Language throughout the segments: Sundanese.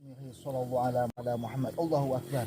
Sallallahu ala Muhammad. Allahu akbar.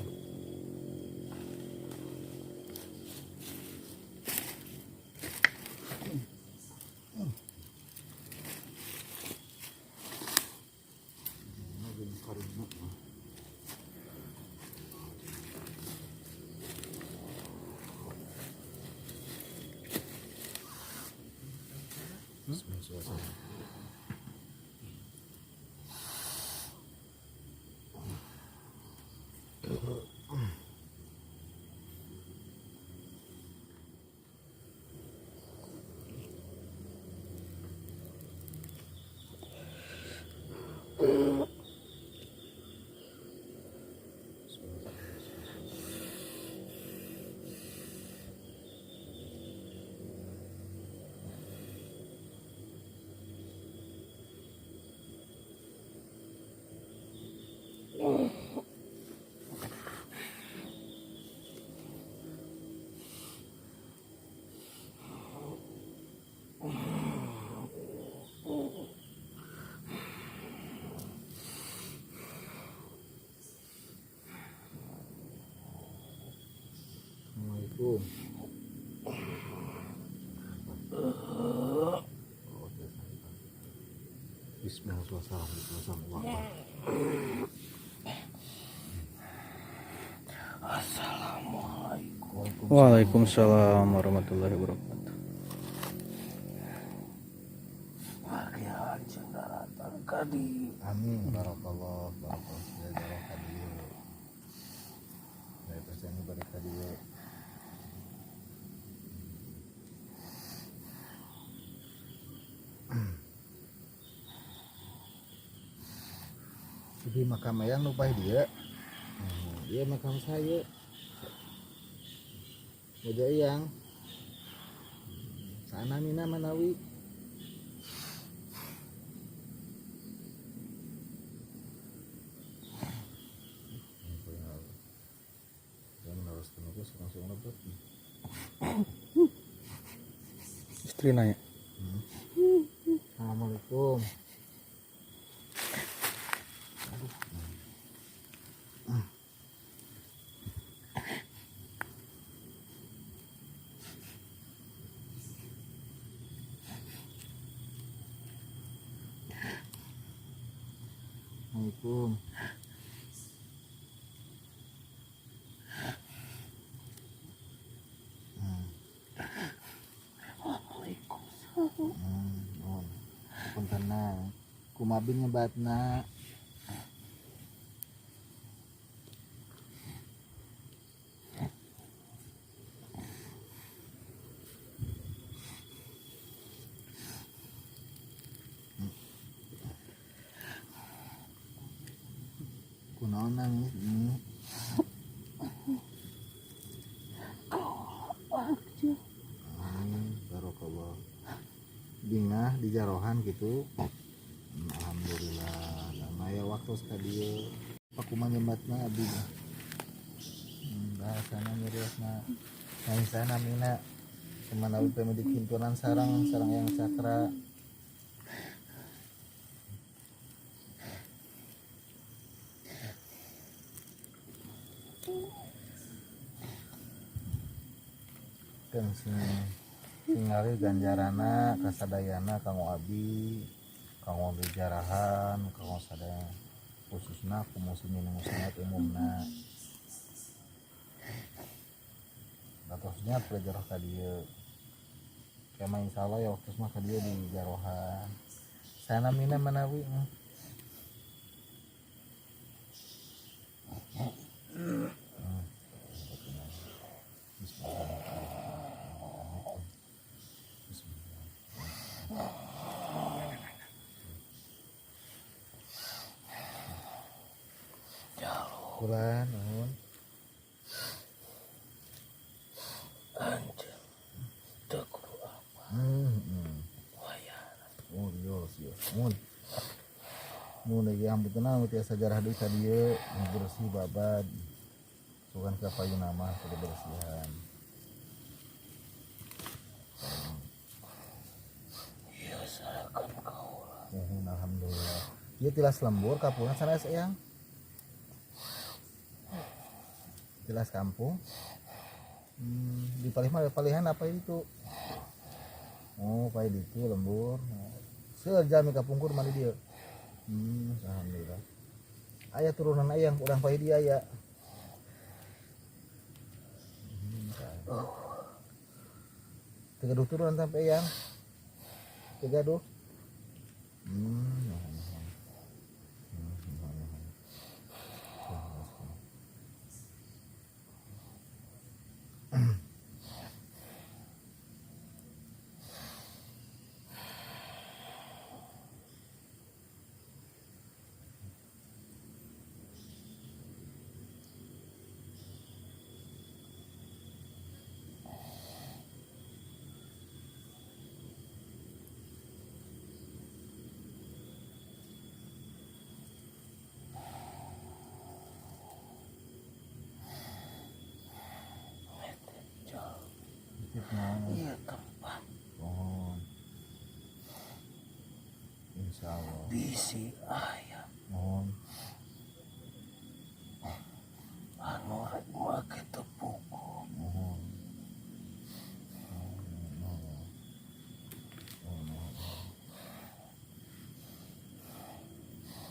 Assalamualaikum. Bismillahirrahmanirrahim. Assalamualaikum. Waalaikumsalam warahmatullahi wabarakatuh. Warga anjeun datang ka dieu. Amin. Barakallah, barakallah sudah jarah ka dieu. Dari persen balik ka dieu. Di makam eyang nu paeh dieu. Ieu makam saya. Moja eyang. Sana mina manawi. Langsung lebet. Istri nanya. Assalamualaikum. Aduh. Assalamualaikum. Waalaikumsalam. Oh. Punten, kumaha nyebatna? Kunaon nangis? Aja. Amin, barokallah. Bingah di jarohan gitu. Alhamdulillah. Lama ya waktu ka dieu. Pakumaha nyebatna abdi mah? Bahasana nyariosna. Nah, sana mina kemana upami di himpunan sarang sarang yang cakra. Kan sing tingali ganjarana kasadayana kanggo abi, kanggo dijarahan, kanggo sadaya, khususna ku muslimin muslimat umumna. Atosnya pelajar ka dieu. Kema insyaallah ya waktu mah ka dieu di jarohan. Sana mina manawi. Bismillahirrahmanirrahim. Bismillah. Jaluk. Kula nuhun. Anjeun teu kudu apa. Wayahna. Oh iya, iya. Mun. Mun ieu ampunten tiasa jarah deui ka dieu, bersih babad. Sugan ka payuna mah kudu bersihan. Ieu serahkeun kaula. Muhun, alhamdulillah. Ieu tilas lembur kapurna sanes eyang? Jelas kampung. Di palih mah palihan apa itu? Oh, kayak gitu lembur. Seueur jalmi kapungkur mah di dieu. Alhamdulillah. Aya turunan aya urang paeh dia aya. Teu gaduh turunan sampai yang. Teu gaduh. Iya tempat. Oh. Insya Allah. Bisi aya. Mohon. Anu rek make tepuku. Mohon.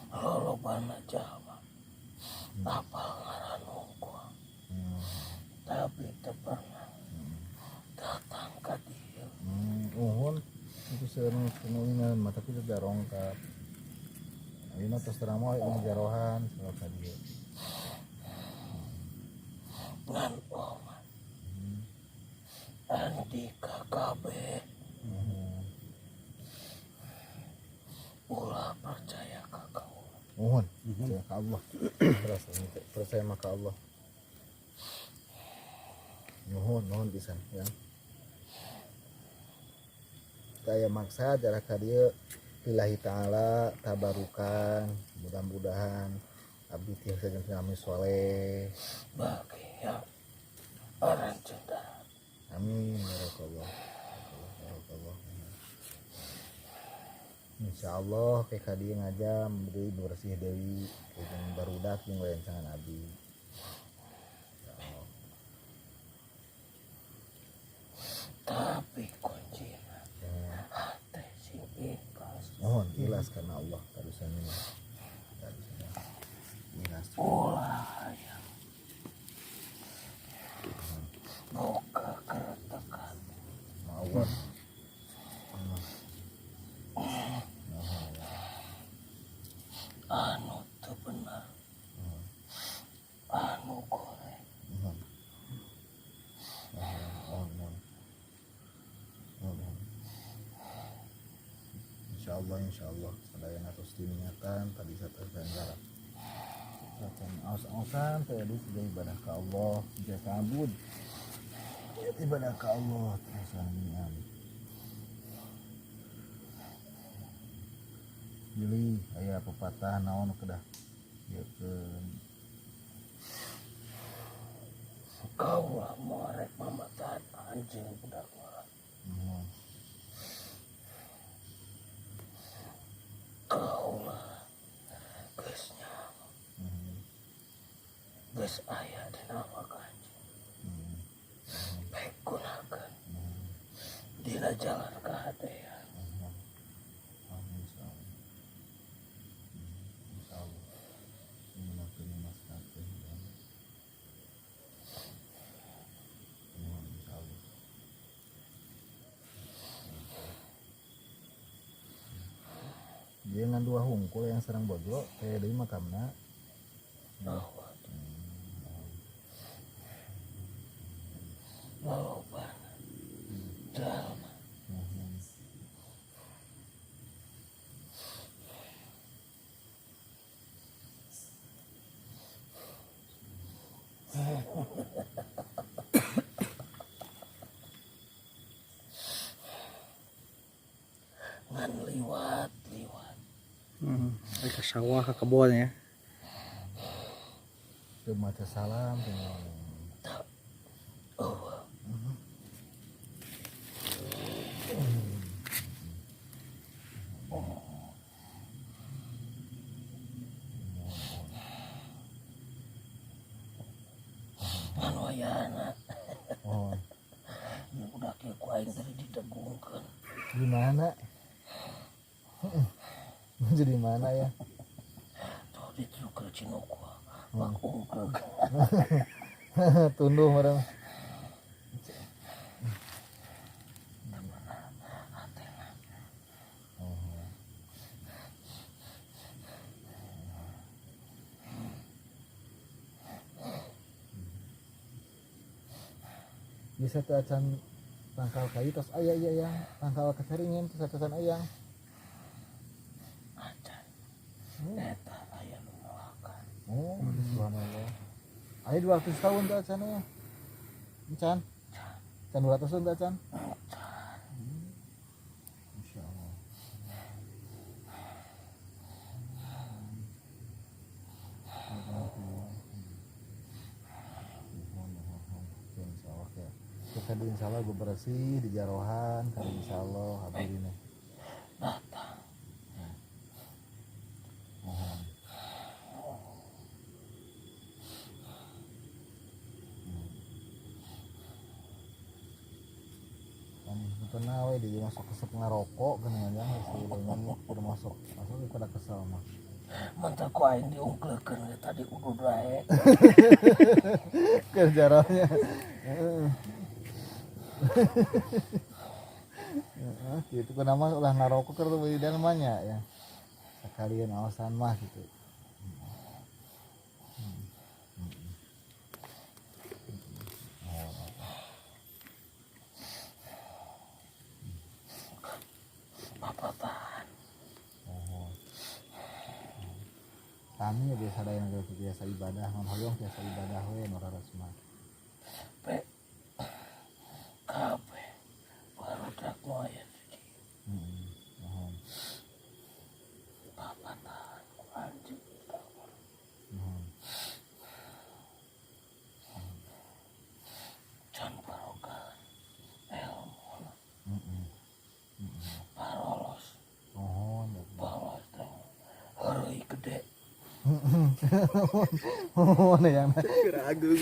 Lolobana Jawa. Apal ngaran unggul. Tapi teu pernah datang ka dieu. Uhun itu seueur nu mah tapi teu darongkap. Ayeuna tos terang mah aya jarohan salah ka dieu. Ngan omat. Andika kabeh. Ulah percaya ka kaula. Uhun, percaya ka Allah. Terus percaya mah ka Allah. Nuhun, nuhun pisan ya. Kaya maksa jarak ka dieu lillahi ta'ala tabarukan, mudah-mudahan abdi tiasa janten jalmi soleh. Bahagia orang cinta. Amin ya rabbal ya rabbal. Insyaallah ke ka dieu ngajam deui bersih deui jeung barudak jeung rerencangan abdi. Tapi kuncina hati sing ikhlas. Mohon ikhlas karena Allah tarusannya. Tarusannya. Ikhlas. Ulah hayang. Boga keretekan. Mawar. Anu teu bener. Anu goreng. Insyaallah, insyaallah sadayana tos diniatan tadi saterganggara. Acan aos-aosan teh di sudah ibadah ka Allah, jasa abud. Ibadah ka Allah terus niat. Bilih aya pepatah naon kedah ieu keun. Kaulah morek mamatan anjing budak ngora. Kaulah geus nyaho. Geus aya dina awak anjing. Baik gunakeun. Dina jalan kahadean. Dia ngan dua hungkul yang serang bojlo kayak deui makamna. Oh. Loba jalma. Ngan liwat liwat. Ke sawah ke kebun ya. Teu maca salam teu. Tak. Oh. Wayana. Oh. Udah kieu ku aing tadi didegungkeun. Di mana? Jadi mana ya? Tuh dituker Cinukwa. Bak ungkeug. Tunduh orang. Bisa teu acan tangkal kayu tos aya ieu yang tangkal kacaringin tos acan ayang. Acan. Eta aya nu moakan. Oh, subhanallah. Aya 200 tahun teu acan aya. Can. Can 200 tahun teu acan. Insyaallah. Insyaallah ya. Kita di insyaallah gue bersih di jarohan kali insyaallah habis ini. Datang. Mohon. Kan pernah we di masuk kesep ngarokok kan yang si leungit kudu masuk. Masuk pada kesel mah. Mantap ku aing diungklekeun we tadi udud wae. Ke jarohnya. Heeh. Heeh, gitu kan nama ulah ngarokok keur teu di namanya ya. Sekalian awasan mah gitu. Papatahan. Oh. Kami ya biasa ada yang biasa ibadah, mun hoyong biasa ibadah we nu raras mah. Pe kabeh barudak nu aya di dieu. Heeh. Mohon. Papatahan ku anjeun kabeh. Mohon. Can barokah ilmu. Heeh. Parolos. Mohon. Bolos teh. Heureuy gede. Mohon yang Agung.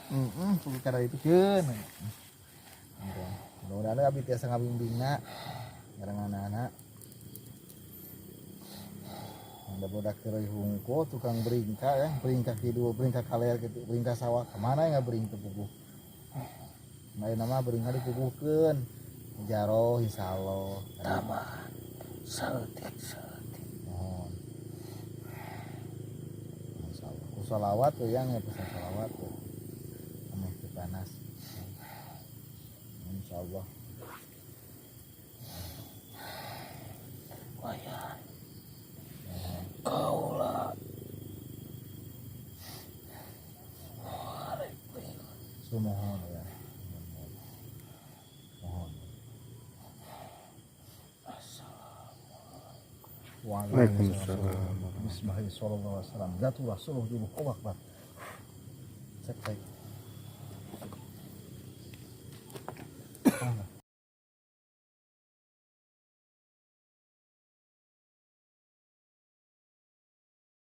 heeh, perkara itu keun. Mudah-mudahan abdi tiasa ngabimbingna bareng anak-anak. Ada budak teh hungkul tukang beringka ya, beringka kidul, beringka kaler gitu, beringka sawah kemana ya nggak beringka puguh. Nah, nama beringka dipuguhkeun. Jaroh insyaallah. Tambahan saeutik-saeutik. Mohon. Insyaallah. Ku sholawat tuh yang ya pesan sholawat tuh. Ameh teu panas. Insyaallah. Wayan. Kaula. Arek lieur. Sumuhun ya. Mohon. Assalamualaikum. Waalaikumsalam. Bismillahirrahmanirrahim. Zatullah suluh dulu. Allahu Akbar. Cek cek.